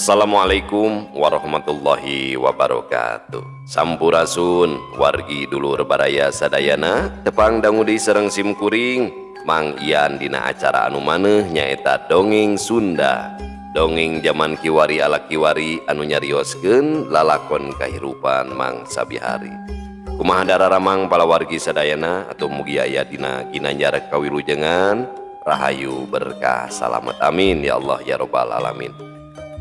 Assalamualaikum warahmatullahi wabarakatuh. Sampurasun wargi dulur baraya sadayana, tepang dangu deui sareng sim kuring Mang Ian dina acara anu maneuh nyaeta Dongeng Sunda. Dongeng zaman kiwari ala kiwari anu nyarioskeun lalakon kahirupan mangsa bihari. Kumaha dararamang palawargi sadayana atau mugi aya dina ginanjar kawilujengan, rahayu berkah salamet, amin ya Allah ya robbal alamin.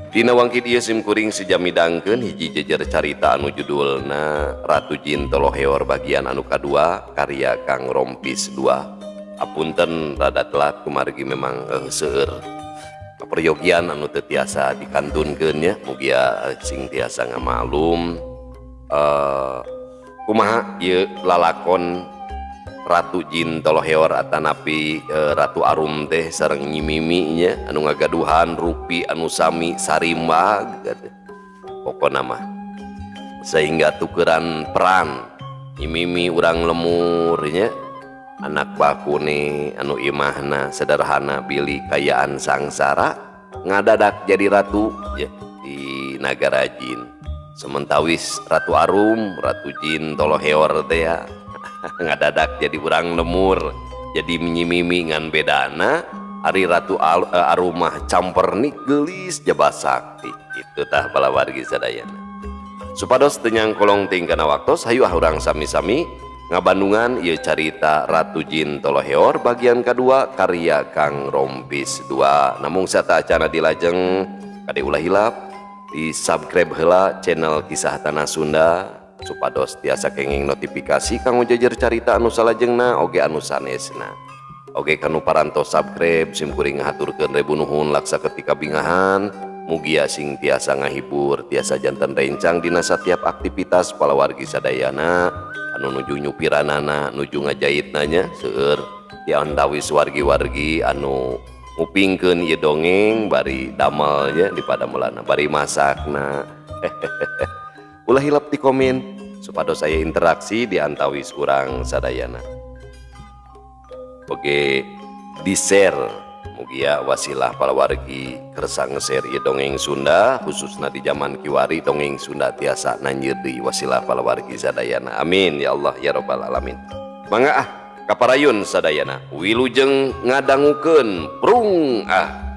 Dina wangkid ieu sim kuring seja midangkeun hiji jejer carita anu judulna Ratu Jin Toloheor bagian anu kadua karya Kang Rompis 2. Apunten rada telat kumargi memang seueur kaperyogian anu teu tiasa dikantunkeun nya, mugia sing tiasa ngamalum kumaha ieu lalakon Ratu Jin Toloheor atanapi Ratu Arum teh sareng Nyi Mimi nya anu ngagaduhan rupi anu sami sarimbag gitu. Pokona mah sehingga tukeran peran Nyi Mimi urang lemur nya, anak bakune anu imahna sederhana bilih kayaan sangsara ngadadak jadi ratu ya di nagara jin. Sementawis Ratu Arum, Ratu Jin Toloheor teh ya ngadadak jadi urang lemur, jadi Nyi Mimi ngan bedana ari Ratu Arumah campernik geulis jaba sakti. Itu tah palawargi sadayana. Supados teu nyangkolong teuing kana waktos, hayu ah urang sami-sami ngabandungan ieu carita Ratu Jin Toloheor bagian kadua karya Kang Rompis 2. Namung sateuacanna dilajeng kade ulah hilap di subscribe heula channel Kisah Tanah Sunda supados tiasa kenging notifikasi kanggo jejer carita anu salajengna oge anu sanesna. Oge kanu parantos subscribe sim kuring ngahaturkeun ribu nuhun laksa ketika bingahan, mugia sing tiasa ngahibur tiasa janten rencang dina satiap aktivitas palawargi sadayana anu nuju nyupiranana nuju ngajaitna nya seueur di antawis wargi-wargi anu ngupingkeun ieu dongeng bari damel nya di padamelanna bari masakna. Ulah hilap di komen supados saya interaksi di antawis urang sadayana. Oke, di share mugia wasilah palawargi kersa nge-share ieu dongeng Sunda khususna di zaman kiwari dongeng Sunda tiasa nanjir deui wasilah palawargi sadayana. Amin ya Allah ya robbal alamin. Mangga ah kaparayun sadayana wilujeng ngadangukeun prung ah.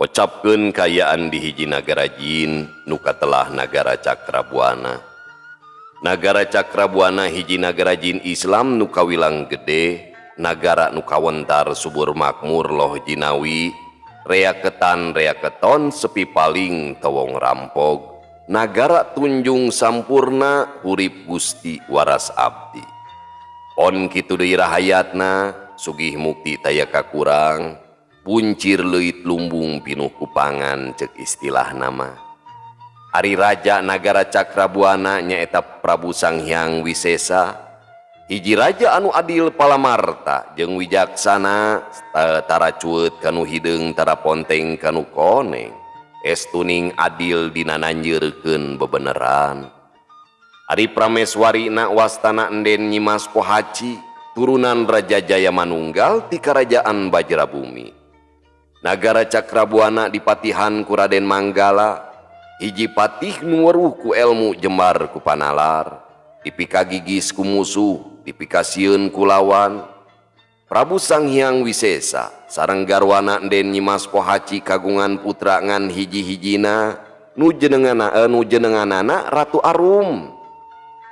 Kocapkeun kayaan di hiji nagara jin nu katelah nagara Cakrabuana. Nagara Cakrabuana hiji nagara jin Islam nu kawilang gede, nagara nu kawentar subur makmur loh jinawi, rea ketan rea keton sepi paling towong rampog, nagara tunjung sampurna hurip Gusti waras abdi. Pon kitu deui rahayatna sugih mukti taya kakurang, buncir leuit lumbung pinuh kupangan cek istilah nama. Ari raja nagara Cakrabuana nyaeta Prabu Sanghyang Wisesa, hiji raja anu adil palamarta jeung wijaksana, tara cueut kanu hideung tara ponteng kanu koneng, estuning adil dina nanjeurkeun bebeneran. Ari prameswarina wastana Enden Nyimas Pohaci, turunan Raja Jaya Manunggal ti Karajaan Bajrabumi. Nagara Cakrabuana dipatihan ku Raden Manggala, hiji patih nu weruh ku elmu jembar ku panalar, dipikagigis ku musuh, dipikasieun ku lawan. Prabu Sanghyang Wisesa sareng garwana Enden Nyimas Pohaci kagungan putra ngan hiji-hijina nu jenenganana Ratu Arum.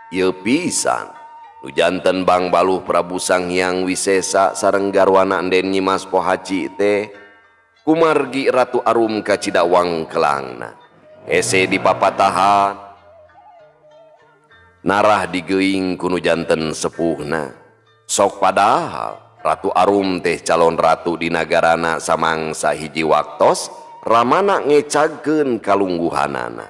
Ieu pisan nu janten Bangbaluh Prabu Sanghyang Wisesa sareng garwana Enden Nyimas Pohaci teh kumargi Ratu Arum kacida wangkelangna. Hese dipapatahan narah digeuing ku nu janten sepuhna. Sok padahal Ratu Arum teh calon ratu di nagarana samangsa hiji waktos ramana ngecagkeun kalungguhanana.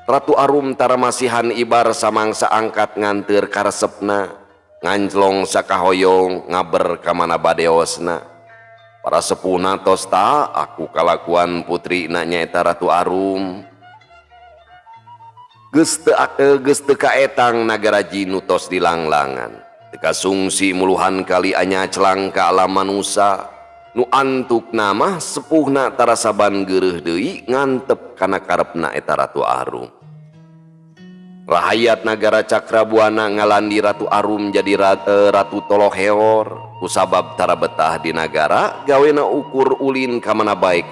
Ratu Arum taramasihan ibar samangsa angkat nganteur karesepna, nganclong sakahoyong ngaber ka mana badeosna. Para sepuhna tos ta aku kalakuan putrina nyaeta Ratu Arum. Geus teu kaetang nagara jin nu tos dilanglangan. Teu kasungsi muluhan kali anyaclang ka alam manusa. Nu antuk nama sepuhna tarasaban geureuh deui ngantep kana karepna eta Ratu Arum. Rahayat nagara Cakrabuana ngalandi Ratu Arum jadi Ratu Toloheor kusabab tara betah di nagara gawena ukur ulin ka mana bae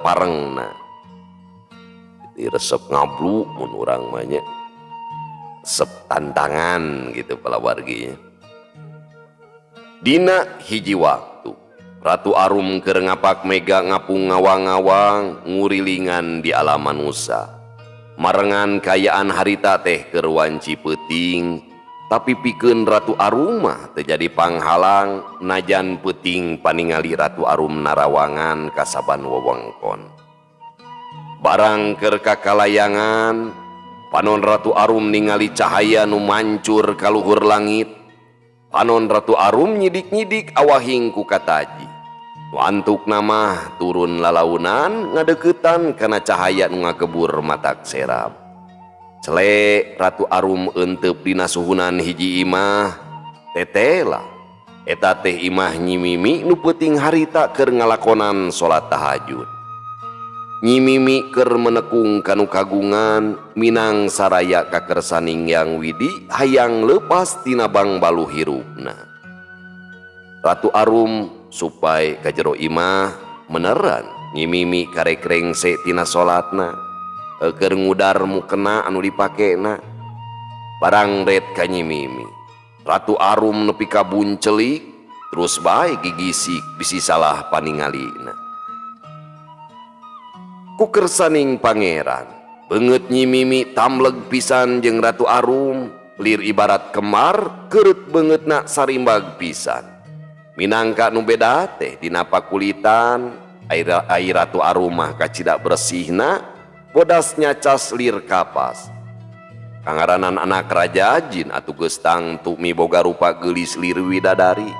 parengna. Jadi resep ngablu mun urang mah nya. Resep tantangan gitu palawarginya. Dina hiji waktu Ratu Arum keur ngapak mega ngapung ngawang-ngawang ngurilingan di alam manusa. Marengan kayaan harita teh keur wanci peuting, tapi pikeun Ratu Arum mah teu jadi panghalang najan peuting paningali Ratu Arum narawangan kasaban wewengkon. Barang keur kakalayangan, panon Ratu Arum ningali cahaya nu mancur ka luhur langit. Panon Ratu Arum nyidik-nyidik awahing ku kataji. Nu antukna mah turun lalaunan ngadeukeutan kana cahaya nu ngagebur matak serap. Cele Ratu Arum eunteup dina suhunan hiji imah, tetela. Eta teh imah Nyi Mimi nu peuting harita keur ngalakonan salat tahajud. Nyi Mimi keur menekung kanu kagungan minang saraya kakersaning Yang Widi hayang leupas tina bangbaluh hirupna. Ratu Arum supay ka jero imah meneran Nyi Mimi karek rengse tina salatna keur ngudar mukena anu dipakena. Barang ret ka Nyi Mimi, Ratu Arum nepi ka buncelik terus bae gigisik bisi salah paningalina. Ku kersaning pangeran beungeut Nyi Mimi tamleg pisan jeung Ratu Arum lir ibarat kemar keureut beungeutna sarimbag pisan. Minangka nu beda teh dina pakulitan air Ratu Arum mah kacida bersihna bodas nyacas lir kapas. Kangaranan anak raja jin atuh geus tangtu miboga rupa geulis lir widadari.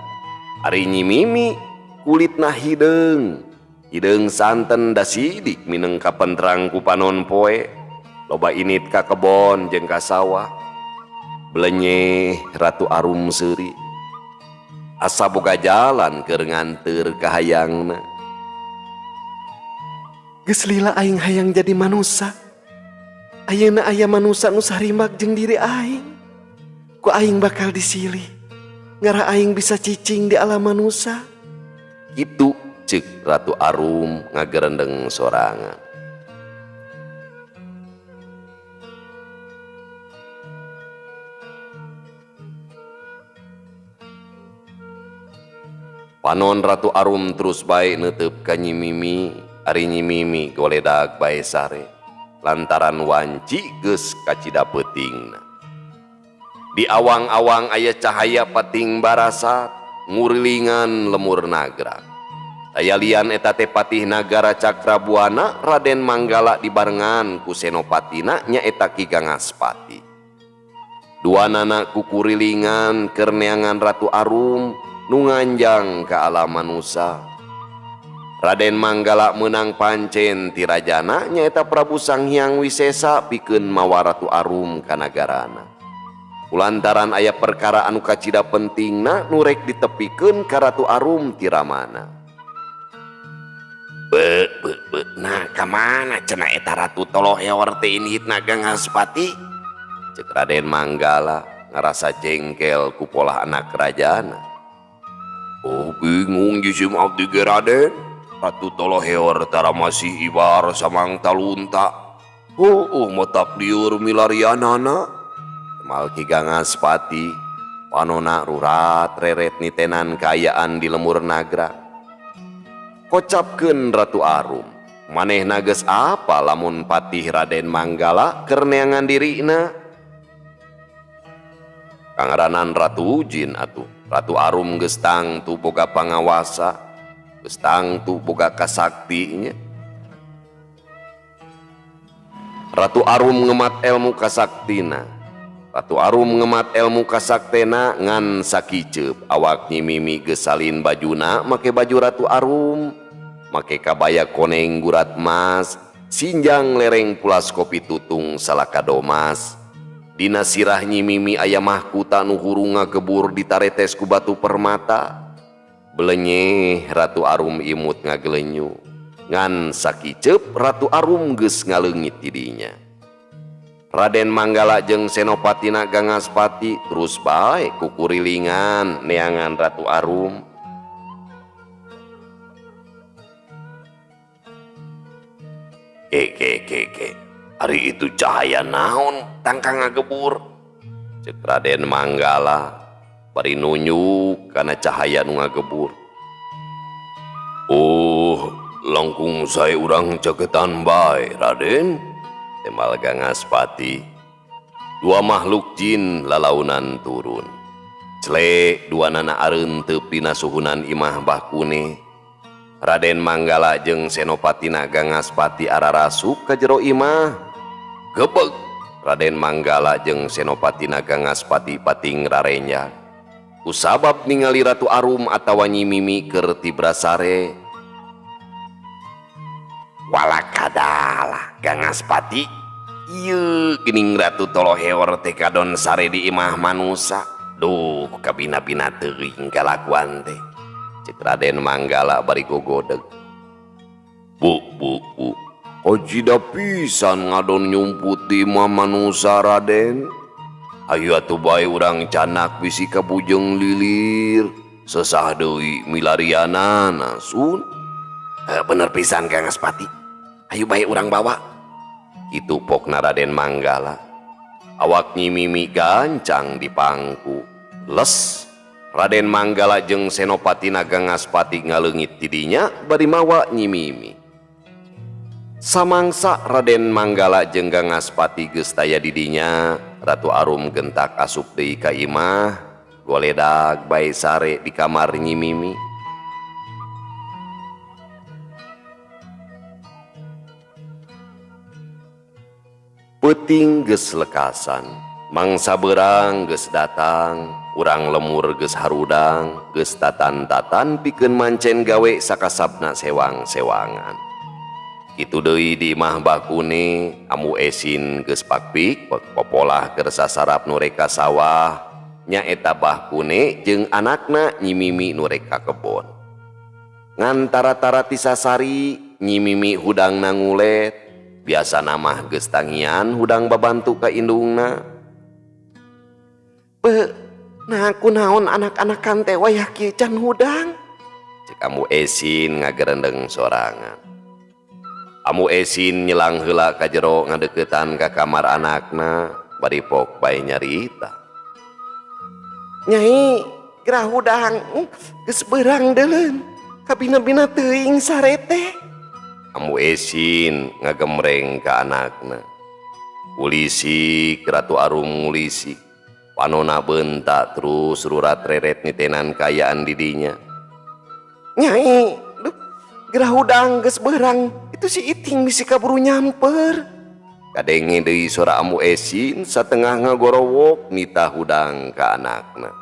Ari Nyi Mimi kulitna hideung. Hideung santen dasidik mineng kapentrang ku panon poe. Loba init ka kebon jeung ka sawah. Belenyeh Ratu Arum seuri. Asa boga jalan keur nganteur ka hayangna. Geus lila aing hayang jadi manusa. Ayeuna aya manusa nu sarimbak jeung diri aing. Ku aing bakal disilih. Ngarah aing bisa cicing di alam manusa. Kitu ceuk Ratu Arum ngagerendeng sorangan. Panon Ratu Arum terus bae neuteup ka Nyi Mimi, ari Nyi Mimi goledag bae sare lantaran wanci geus kacida peutingna. Di awang-awang aya cahaya pating barasat ngurilingan lemur nagra. Aya lian eta teh patih nagara Cakrabuana Raden Manggala dibarengan ku senopatina nyaeta Ki Gangaspati. Duanana kukurilingan keur neangan Ratu Arum nu nganjang ka alam manusa. Raden Manggala meunang pancen ti rajana nyaeta Prabu Sanghyang Wisesa pikeun mawa Ratu Arum ka nagarana. Kulantaran aya perkara anu kacida pentingna nu rek ditepikeun ka Ratu Arum ti ramana. Be be be nah ka mana cenah eta Ratu Toloheor teh inhitna Gangaspati? Ceuk Raden Manggala ngarasa jengkel ku polah anak rajana. Oh bingung jisim abdi ge Raden. Ratu Toloheor tara masih ibar samang talunta. Heueuh matak lieur milarianana. Temal Ki Gangaspati panona rurat reret nitenan kaayaan di lemur Nagrak. Kocapkeun Ratu Arum, manehna geus apa lamun Patih Raden Manggala keur neangan dirina. Kangaranan Ratu Jin atuh, Ratu Arum geus tangtu boga pangawasa, geus tangtu boga kasaktinya. Ratu Arum ngemat ilmu kasaktina. Ratu Arum ngemat ilmu kasaktena ngan sakiceup awak Nyi Mimi geus salin bajuna make baju Ratu Arum, make kabaya koneng gurat mas, sinjang lereng pulas kopi tutung salaka domas. Dina sirah Nyi Mimi aya mahkuta nu hurung ngagebur ditaretes ku batu permata. Belenyeh Ratu Arum imut ngagelenyu. Ngan sakiceup Ratu Arum geus ngaleungit ti dinya. Raden Manggala jeung Senopatina Gangaspati terus bae kukurilingan neangan Ratu Arum. Ke ke ke ke, ari itu cahaya naon tangka ngagebur? Cek Raden Manggala bari nunjuk kana cahaya nu ngagebur. Oh, langkung sae urang caketan bae, Raden. Temal Gangaspati. Dua makhluk jin lalaunan turun. Clek dua nana arenteup dina suhunan imah Bah Kune. Raden Manggala jeung Senopatina Gangaspati ararasup ka jero imah. Gebeg Raden Manggala jeung Senopatina Gangaspati pating rarenjak. Kusabab ningali Ratu Arum atawa Nyi Mimi keur tibrasare. Walakadalah Gangaspati, ieu geuning Ratu Toloheor teh kadon sare di imah manusa. Duh, kabina-bina teuing kalakuan teh. Cek Raden Manggala bari gogodeg. Bu, bu, bu, kocida pisan ngadon nyumput di imah manusa Raden. Ayo atuh bae urang canak bisi kabujeng lilir. Sesah deui milarianana sun. Bener pisan Gangaspati. Ayo bae urang bawa. Kitu pokna Raden Manggala. Awak Nyi Mimi gancang di pangku. Les Raden Manggala jeung Senopatina Gangaspati ngaleungit ti dinya bari mawa Nyi Mimi. Samangsa Raden Manggala jeung Gangaspati geus taya di dinya, Ratu Arum gentak asup deui ka imah, goledag bae sare di kamar Nyi Mimi. Peuting geus lekasan, mangsa beurang geus datang, urang lemur geus harudang, geus tatan-tatan pikeun mancen gawe sakasabna sewang-sewangan. Kitu deui di imah Bah Kune, Amu Esin geus pakpik popolah keur sasarap nu rek ka sawah, nyaeta Bah Kune jeung anakna Nyi Mimi nu rek ka kebon. Ngan tara-tara ti sasari, Nyi Mimi hudangna ngulet, biasana mah geus tangian hudang babantu ka indungna. Be, nah kunaon anak-anakan teh wayah kieu can hudang? Cek Amu Esin ngagerendeng sorangan. Amu Esin nyelang heula ka jero ngadeukeutan ka kamar anakna bari pok bae nyarita. Nyai, gerah hudang, geus beurang deuleun. Kabina-bina teuing sare teh. Amu Esin ngagemreng ka anakna. Ulisik Ratu Arum ngulisik. Panona bentak terus rurat reret nitenan kaayaan di dinya. Nyai, duh, gerah hudang geus beurang. Itu si Iting bisi kaburu nyamper. Kadenge deui sora Amu Esin satengah ngagorowok nita hudang ka anakna.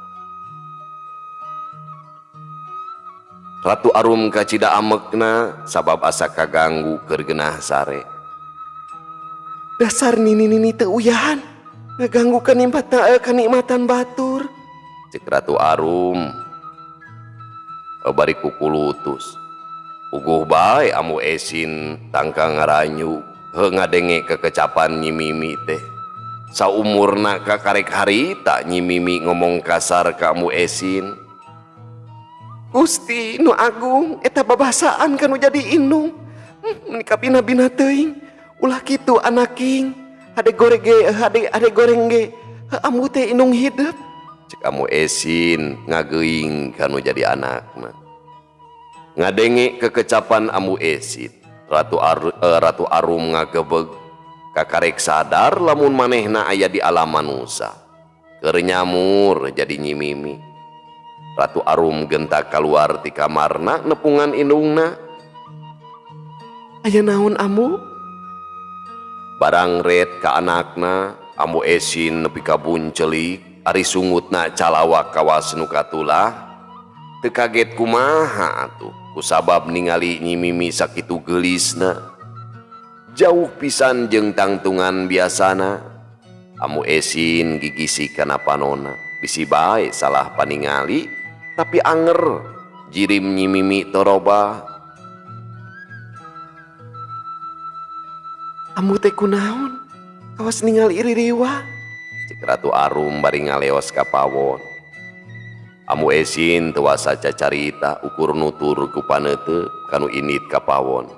Ratu Arum kacida amekna sabab asa kaganggu keur geunah sare. Dasar nini-nini teu uyahan ngaganggu kanikmatan batur. Cek Ratu Arum bari kukulutus. Uguh bae Amu Esin tangka ngaranyu heuh ngadenge kekecapan Nyi Mimi teh. Saumurna kakarek harita Nyi Mimi ngomong kasar ka Amu Esin. Gusti nu agung eta babasaan kanu jadi indung. Meuni kabina-bina teuing. Ulah kitu anaking, hade goreng ge hade hade goreng ge ambu teh indung hidep. Cek Ambu Esin ngageuing kanu jadi anakna. Ngadenge kekecapan Ambu Esin, Ratu Arum ngagebeg kakarek sadar lamun manehna aya di alam manusa. Keur nyamur jadi Nyi Mimi. Ratu Arum gentak kaluar ti kamarna nepungan indungna. Aya naon Ambu? Barang red ka anakna, Ambu Esin nepi ka buncelik, ari sungutna calawak kawas nu katulah. Teu kaget kumaha atuh, kusabab ningali Nyi Mimi sakitu geulisna. Jauh pisan jeung tangtungan biasana. Ambu Esin gigisi kana panona, bisi bae salah paningali, tapi anger jirim Nyi Mimi torobah. Ambu teh kunaon? Kawas ningali ririwa. Cek Ratu Arum bari ngaleos ka pawon. Ambu Esin teu wasa cacarita ukur nutur ku paneuteup kanu indit ka pawon.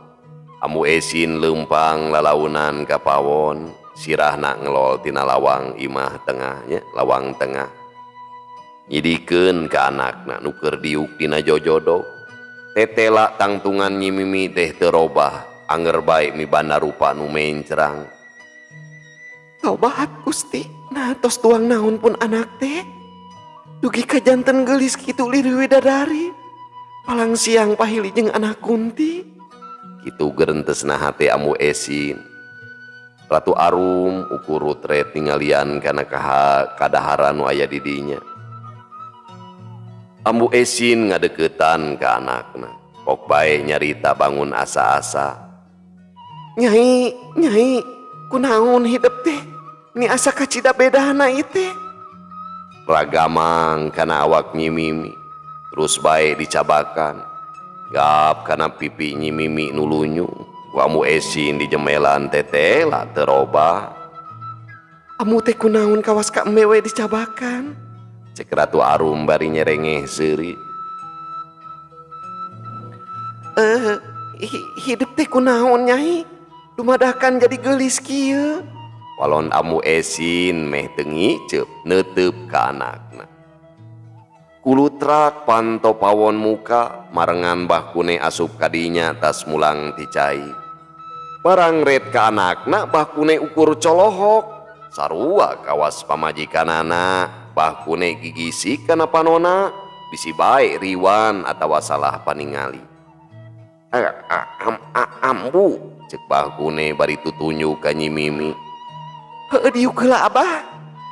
Ambu Esin leumpang lalaunan ka pawon, sirahna ngelol tina lawang imah tengahnya, lawang tengah. Nyidikeun ka anakna nu keur diuk dina jojodog. Tetela tangtungan Nyi Mimi teh teu robah. Anger bae mibanda rupa nu mencrang. Tobat Gusti, nah tos tuang naon pun anak teh. Dugi ka janten geulis kitu lirih widadari. Palang siang pahili jeung anak kunti. Kitu gerentesna hate Ambu Esin. Ratu Arum ukur rutret ningalian kana kadaharan nu aya di dinya. Ambu Esin ngadeukeutan ka anakna. Pok bae nyarita bangun asa-asa. Nyai, nyai, kunaon hidep teh? Ni asa kacida bedana ieu teh. Ragamang kana awak Nyi Mimi, terus bae dicabakan. Gap kana pipi Nyi Mimi nu lunyu. Ku Ambu Esin dijemelan tetela teu robah. Ambu teh kunaon kawas ka embe we dicabakan? Cek Ratu Arum bari nyerengeh seuri. Hidup teh kunaon nyai? Dumadakan jadi geulis kieu. Walon Ambu Esin meh teu ngiceup neuteup ka anakna. Kulutrak panto pawon muka marengan Bah Kune asup kadinya tas mulang ti cai. Barang red ka anakna Bah Kune ukur colohok. Sarua kawas pamajikanana Bah Kune gigisik kana panona bisi bae riwan atawa salah paningali. Ambu cek Bah Kune bari tutunjuk ka Nyi Mimi. Heueuh diuk heula Abah,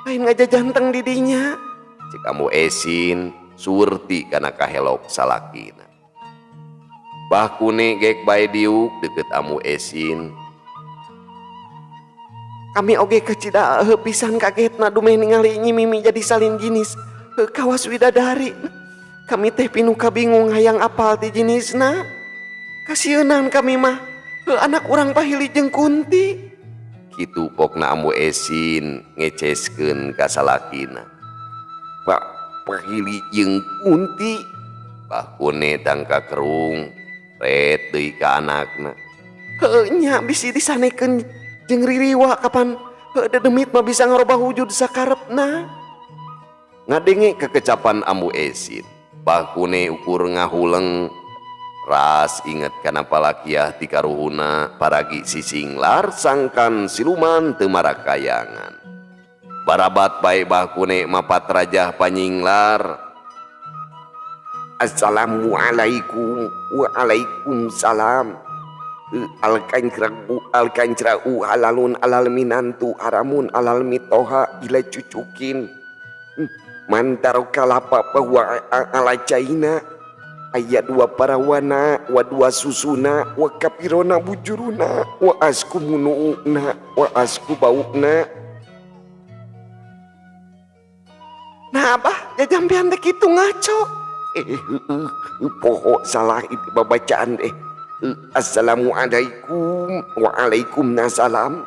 lain ngajajanteng di dinya. Cek Ambu Esin surti kana kahelok salakina. Bah Kune gek bae diuk deukeut Ambu Esin. Kami oge kacida heuh pisan kagetna dumeh ningali Nyi Mimi jadi salin jinis. Heuh kawas widadari. Kami teh pinuh kabingung hayang apal ti jinisna. Kasieunan kami mah. Heuh anak urang pahili jeung Kunti. Kitu pokna Ambu Esin ngeceskeun ka salakina. Pak pahili jeung Kunti. Bah Kune tangka kerung red deui ka anakna. Heuh nya bisi disanekeun jeung ririwa kapan heuh dedemit mah bisa ngarobah wujud sakarepna. Ngadenge kekecapan Ambu Esin. Bah Kune ukur ngahuleng. Ras inget kana palakiah ti karuhuna paragi sisinglar sangkan siluman teu marakayangan. Barabat bae Bah Kune mapat rajah panyinglar. Assalamualaikum waalaikumsalam. Alkancrau alkancrau halalun alal minantu haramun alal mitoha ila cucukin. Mantaro kalapa bahwa ala caina. Ayat dua parawana, wa dua susuna, wa kapirona bujuruna, wa asku munuuna, wa asku baukna. Nah abah, jajampian teh kitu ngaco. Poho salah itu babacaan deh. Assalamualaikum, waalaikumsalam.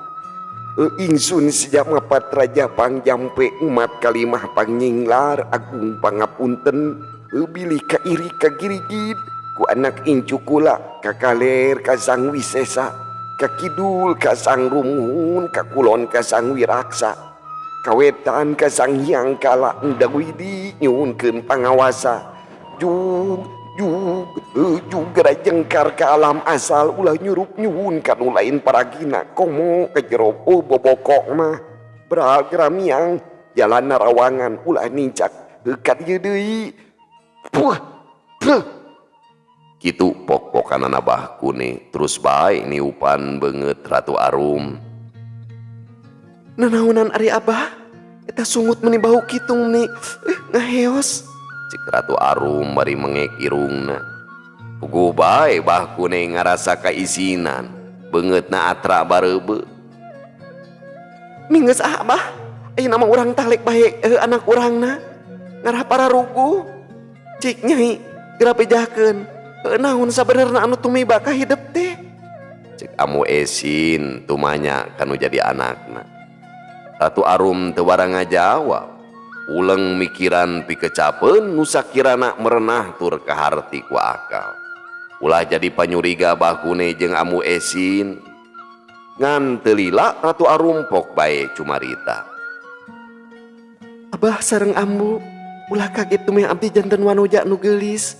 Ingsun sejak mapat raja pangjampe umat kalimah pangnyinglar agung pangapunten. Bilih kairi kagirigid ku anak incu kula kakaler ka Sang Wisesa Ka kidul ka Sang Rumuhun, ka kulon ka Sang Wiraksa, ka wetan ka Sang Hyang Kala Endawidi nyuhunkeun pangawasa. Jug jug jug geura jengkar ka alam asal ulah nyurup nyuhun ka nu lain paragina komo ka jero bobokok mah. Bral gramiang jalan narawangan ulah nincak ka dieu deui. Puh puh. Kitu pok-pokanana Bah Kune terus bae niupan beungeut Ratu Arum. Nanaonan ari Abah? Eta sungut meuni bau kitu meuni ngaheos. Cek Ratu Arum bari mengek irungna. Puguh bae Bah Kune ngarasa kaisinan, beungeutna atra bareubeuh. Minggeus ah Abah, ayeuna mah urang talek bae anak urangna. Ngarah pararuguh. Cik Nyai geura bejakeun. Naon sabenerna anu tumiba ka hidep teh? Cek Amu Esin tumanya kanu jadi anakna. Ratu Arum teu warang ngajawab. Uleng mikiran pikecapeun nu sakirana merenah tur kaharti ku akal. Ulah jadi panyuriga Bah Kune jeung Amu Esin. Ngan teu lila Ratu Arum pok bae cumarita. Abah sareng Ambu ulah kaget tumeh abdi janten wanoja nu geulis.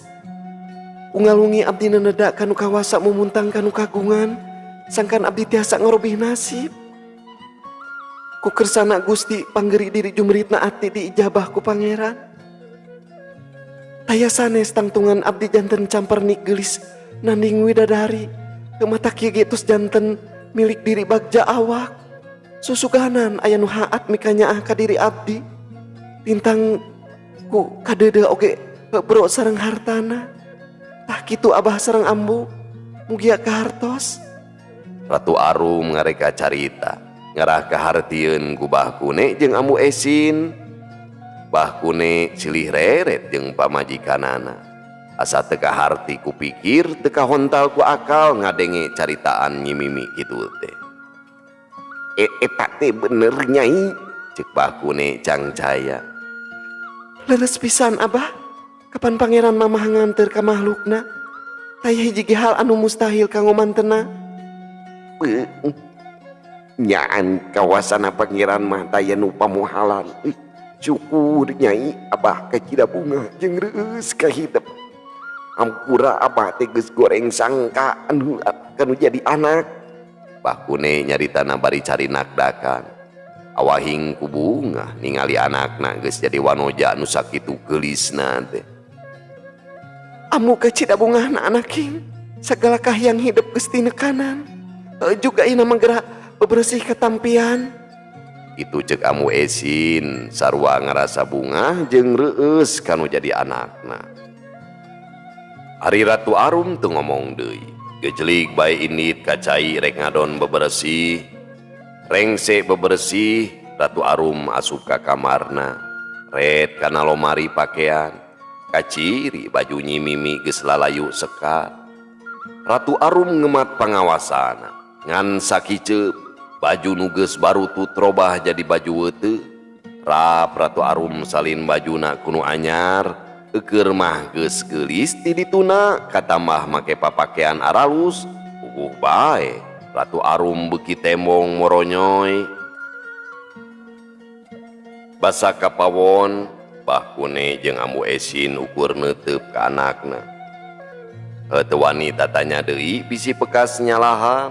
Ungalungi abdi neneda kanu kawasa mumuntang kanu kagungan, sangkan abdi tiasa ngarobih nasib. Ku kersana Gusti panggeri diri jumritna ati diijabah ku pangeran. Taya sanes tangtungan abdi janten campernik geulis nanding widadari, kemata kieu ge tos janten milik diri bagja awak. Susuganan aya nu haat mikanyaah ka diri abdi. Tintang ku kadeudeuh oge bro sareng hartana. Tah kitu Abah sareng Ambu mugia kahartos. Ratu Arum ngareka carita ngarah kahartieun ku Bah Kune jeung Ambu Esin. Bah Kune silih reret jeung pamajikanana. Asa teu kaharti ku pikir teu kahontal ku akal ngadenge caritaan Nyi Mimi kitu teh. Eta teh bener Nyai, cek Bah Kune cangcaya. Leres pisan Abah. Kapan pangeran mamah nganter ka makhlukna? Taya hiji ge hal anu mustahil kanggo mantena. Nyaan kawasana pangeran mah taya nu pamuhalan. Syukur Nyai Abah kacida bunga jeung reueus ka hidep. Ampura Abah teh geus goreng sangka anu kanu jadi anak. Bah Kune nyaritana bari cari nakdakan. Awahing ku bunga ningali anakna geus jadi wanoja anu sakitu geulisna teh. Amu kacida bungahna anaking sagala kahayang hidup geus tinekanan. Juga ina mah geura bebersih katampian. Itu cek Amu Esin sarua ngarasa bungah jeung reueus kanu jadi anakna. Ari Ratu Arum teu ngomong deui. Gejelig bae indit ka cai rek ngadon bebersih. Rengse bebersih Ratu Arum asup ka kamarna. Ret kana lomari pakaian. Kaciri baju Nyi Mimi geus lalayu sekat. Ratu Arum ngemat pangawasana. Ngan sakiceup baju nu geus barutut robah jadi baju weuteuh. Rap Ratu Arum salin bajuna ku nu anyar. Eukeur mah geus geulis ti dituna katamah make papakean aralus. Puguh bae Ratu Arum beuki tembong moronyoy. Basa kapawon Bah Kune jeung Ambu Esin ukur neuteup ka anakna. Teu wani tatanya deui bisi pekas nyalahan.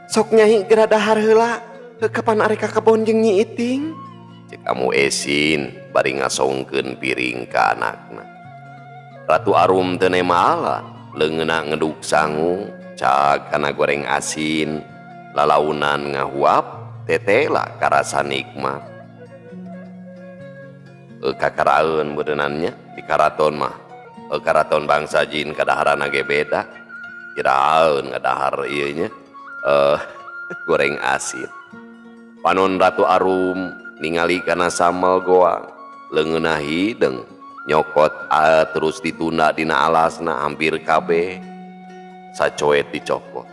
Sok Nyai geura dahar heula, kapan arek ka kebon jeung Nyi Iting? Cek Ambu Esin bari ngasongkeun piring ka anakna. Ratu Arum teu nemala, leungeunna ngeduk sangu, cag kana goreng asin, lalaunan ngahuap, tetela karasa nikmat. Kakaraeun beureunannya di karaton mah. Karaton bangsa jin kadaharana ge beda. Kiraeun ngadahar ieu nya. Goreng asin. Panon Ratu Arum ningali kana samel goang, leungeunna hideung, nyokot terus ditunda dina alasna hampir kabeh. Sacoet dicokot.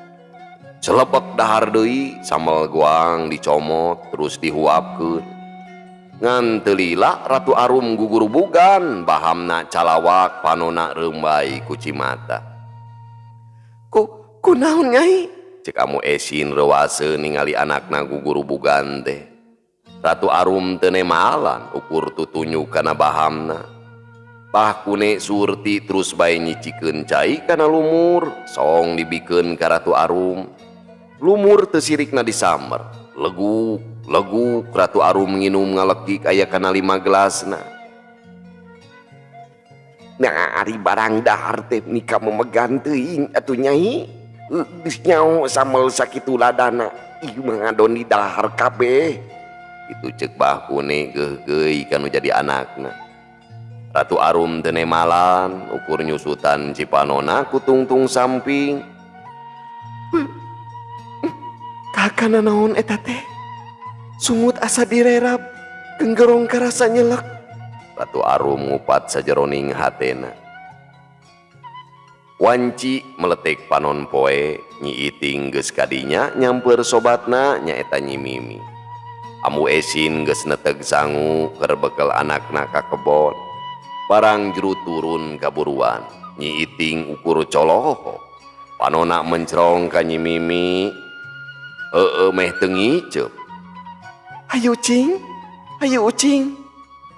Celebek dahar deui samel goang dicomot terus dihuapkeun. Ngan teu lila Ratu Arum gugurubugan bahamna calawak panona reumbai ku cimata. Ku Kunaon Nyai? Cek Ambu Esin reuwaseun ningali anakna gugurubugan teh. Ratu Arum teu nemalan ukur tutunjuk kana bahamna. Bah Kune Surti terus bae nyicikeun cai kana lumur, song dibikeun ka Ratu Arum. Lumur teu sirikna disamber. Leguk, leguk Ratu Arum nginum ngalekik aya kana 5 gelasna. Nah, ari barang dahar teh nikah memegan teuing atuh Nyai. Geus nyaho samel sakitu ladana, ieu mah ngadon di dahar kabeh. Kitu cek Bah Kune geugeuy kanu jadi anakna. Ratu Arum teu nemalan ukur nyusutan cipanona ku tungtung samping. Kakana naon eta teh? Sungut asa direrab, genggerong karasa nyelek. Ratu Arum ngupat sajeroning hatena. Wanci meletek panon poe, Nyi Iting geus kadinya nyamper sobatna nyaeta Nyi Mimi. Ambu Esin geus neteg sangu keur bekel anakna ka kebon. Barang juru turun kaburuan, Nyi Iting ukur coloho. Panona mencrong ka Nyi Mimi. Heeh meh teu ngiceup. Hayu cing, hayu ucing.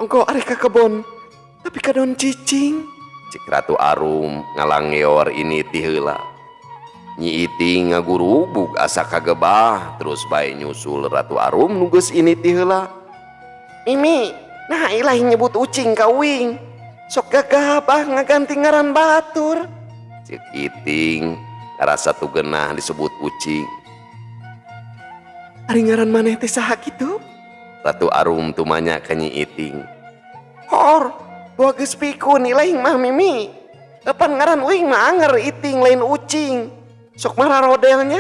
Ongko arek ka kebon, tapi kadon cicing. Cek Ratu Arum ngalanggeor ini ti heula. Nyi Iting ngagurubug asa kagebah terus bae nyusul Ratu Arum nu geus ini ti heula. Mimi, nah ilahi nyebut ucing ka uing. Sok gagabah ngaganti ngaran batur. Cek Iting ngarasa tugenah disebut ucing. Ari ngaran maneh teh saha kitu? Ratu Arum tumanya ka Nyi Iting. Hor, bawa geus pikun ilahi mah Mimi. Kapan ngaran uing mah anger Iting lain ucing. Sok marah rodelnya.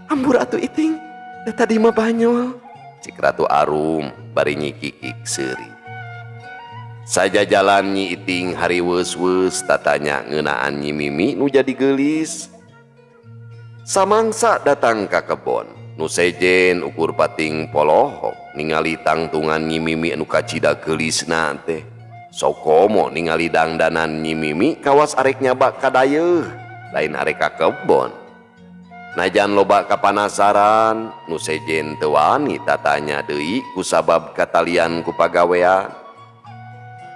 Ambur atuh Iting, da tadi mah banyol. Cik Ratu Arum bari nyikikik seuri. Saja jalan Nyi Iting hari weus-weus tatanya ngeunaan Nyi Mimi nu jadi geulis. Samangsa datang ka kebon, nu sejen ukur pating polohok ningali tangtungan Nyi Mimi anu kacida geulisna teh. Sokomo ningali dangdanan Nyi Mimi kawas arek nyabak ka dayeuh, lain arek ka kebon. Najan loba kapanasaran, nu sejen teu wani tatanya deui kusabab katalian ku pagawean.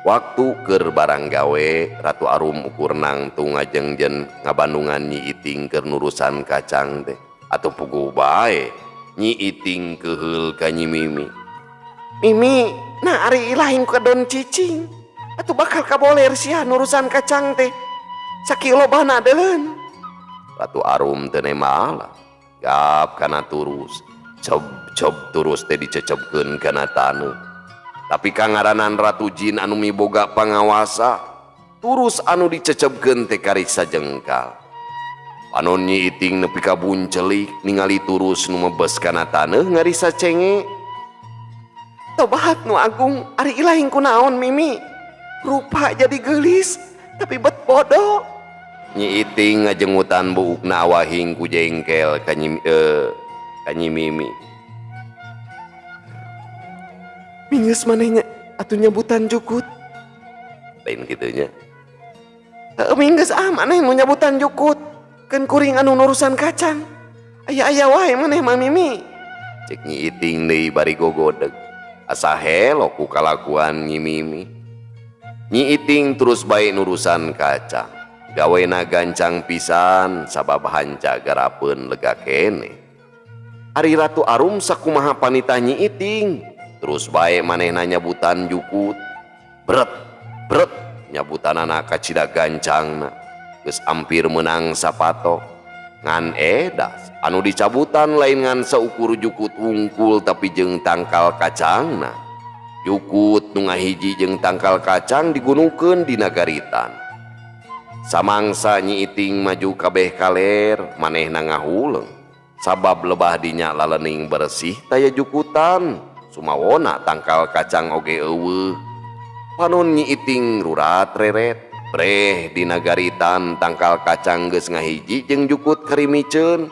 Waktu keur barang gawe, Ratu Arum ukur nangtung ngajengjen ngabandungan Nyi Iting keur nurusan kacang teh. Atuh puguh bae, Nyi Iting keheul ka Nyi Mimi. Mimi, nah ari ilahi kadon cicing. Atuh bakal kaboler sia nurusan kacang teh. Sakilobana deuleun. Ratu Arum teu nemala, gap kana turus. Cob-cob turus teh dicecepkeun kana taneuh. Tapi kangaranan Ratu Jin anu miboga pangawasa, turus anu dicecepkeun teh kari sajengkal. Panon Nyi Iting nepi ka buncelik ningali turus nu mebes kana taneuh ngarisa cenge. Tobat nu agung ari ilahi kunaon Mimi. Rupa jadi geulis tapi bet bodoh. Nyi Iting ngajengutan buukna awahing ku jengkel ka Nyi Mimi. Minges manehnya atuh nyebutan jukut. Lain kitunya. Heeh, minggeus ah maneh nu nyebutan jukut. Keun kuring anu nurusan kacang. Aya-aya wae maneh mah Mimi. Cek Nyi Iting deui bari gogodeg. Asa helo ku kalakuan Nyi Mimi. Nyi Iting terus bae nurusan kacang. Gawena gancang pisan sabab hanca garapeun lega keneh. Ari Ratu Arum sakumaha panitah Nyi Iting. Terus bae manehna nyabutan jukut. Bret, bret nyabutanana kacida gancangna. Geus ampir meunang sapato. Ngan edas anu dicabutan lain ngan saukur jukut wungkul tapi jeung tangkal kacangna. Jukut nu ngahiji jeung tangkal kacang digunukeun dina garitan. Samangsa Nyi Iting maju kabeh kaler, manehna ngahuleng. Sabab lebah dinya lalening bersih taya jukutan. Sumawona tangkal kacang oge eueuh. Panon Nyi Iting rurat reret. Breh dina garitan tangkal kacang geus ngahiji jeung jukut karimiceun.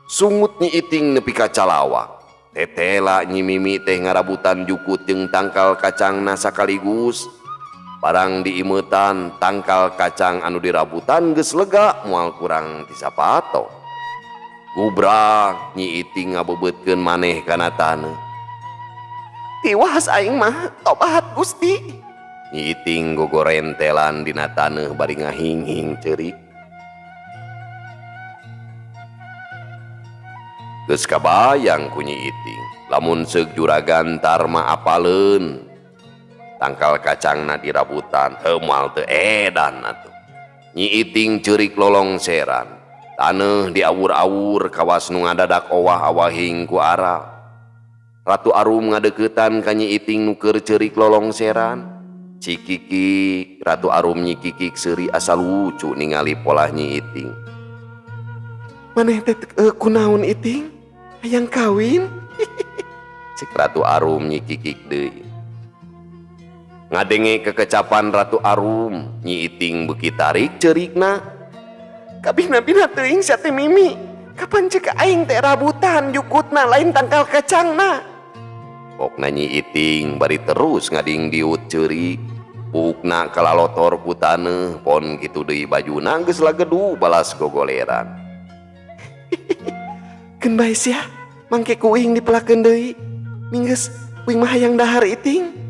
Sungut Nyi Iting nepi ka calawak. Tetela Nyi Mimi teh ngarabutan jukut jeung tangkal kacangna sakaligus. Barang diimeutan tangkal kacang anu dirabutan geus lega moal kurang ti sapato. Gubrak Nyi Iting ngabebeutkeun maneh kana taneuh. Tiwas aing mah tobat Gusti. Nyi Iting gogorentelan dina taneuh bari ngahinghing ceurik. Geus kabayang ku Nyi Iting lamun seug juragan Tarma apaleun tangkal kacangna dirabutan heuh moal teu edan atuh. Nyi Iting ceurik lolongseran taneuh diawur-awur kawas nu ngadadak owah-awahing ku aral. Ratu Arum ngadeuketan ka Nyi Iting nu keur ceurik lolongseran. Cikiki Ratu Arum nyikikik seuri asa lucu ningali polah Nyi Iting. Maneh teh kunaon Iting? Hayang kawin? Cek Ratu Arum nyikikik deui. Ngadenge kekecapan Ratu Arum, Nyi Iting beuki tarik ceurikna. Kabina-bina teuing sia teh Mimi. Kapan cek aing teh rabutan jukutna lain tangkal kacangna. Pokna Nyi Iting bari terus ngadingdiut ceurik. Pukna kalalotor ku taneuh pon kitu deui bajuna geus lagedu balas gogoleran. Keun bae sia, mangke ku uing dipelakeun deui. Minggeus uing mah hayang dahar Iting.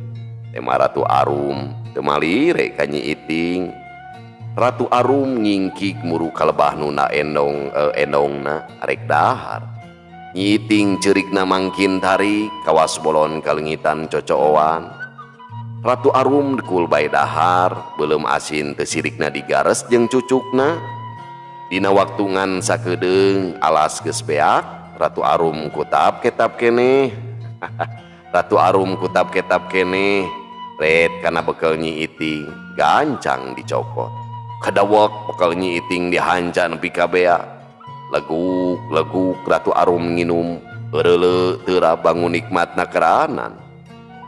Tema Ratu Arum teu malire ka Nyi Iting. Ratu Arum ngingkik muru kalebah nu na endong endongna arek dahar. Nyi Iting ceurikna mangkin tarik kawas bolon kaleungitan cocooan. Ratu Arum dekul bae dahar, beuleum asin teu sirikna digares jeung cucukna. Dina waktu ngan sakedeung alas geus beak, Ratu Arum kutap ketap keneh. Ratu Arum kutap ketap keneh, ret kana bekel Nyi Iting, gancang dicokot. Kadawek bekel Nyi Iting dihanca nepi ka beak. Leguk leguk Ratu Arum nginum, eureuleu teu bangun nikmatna keranan.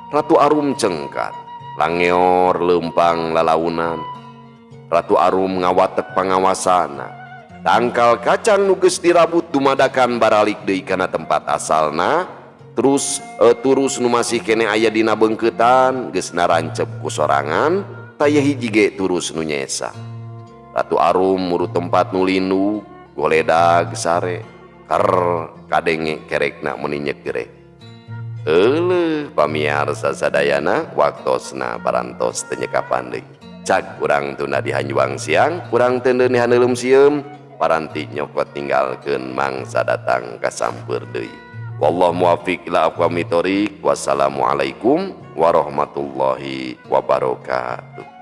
Ratu Arum cengkat, langeor leumpang lalaunan. Ratu Arum ngawatek pangawasana. Tangkal kacang nu geus dirabut dumadakan baralik deui kana tempat asalna. Terus turus nu masih kene aya dina beungkeutan geus narancep ku sorangan, taya hiji ge turus nu nyesa. Ratu Arum muru tempat nu lindu, goledag sare, ker kadenge kerekna meuni nyegere. Euleuh pamiarsa sadayana waktosna parantos teu nyekapan deui. Cag urang tunda di hanjuang siang, urang teu di haneuleum sieum, paranti nyokot ninggalkeun mangsa datang kasampeur deui. Wallahu muwaffiq ila aqwamit thoriq. Wassalamualaikum warahmatullahi wabarakatuh.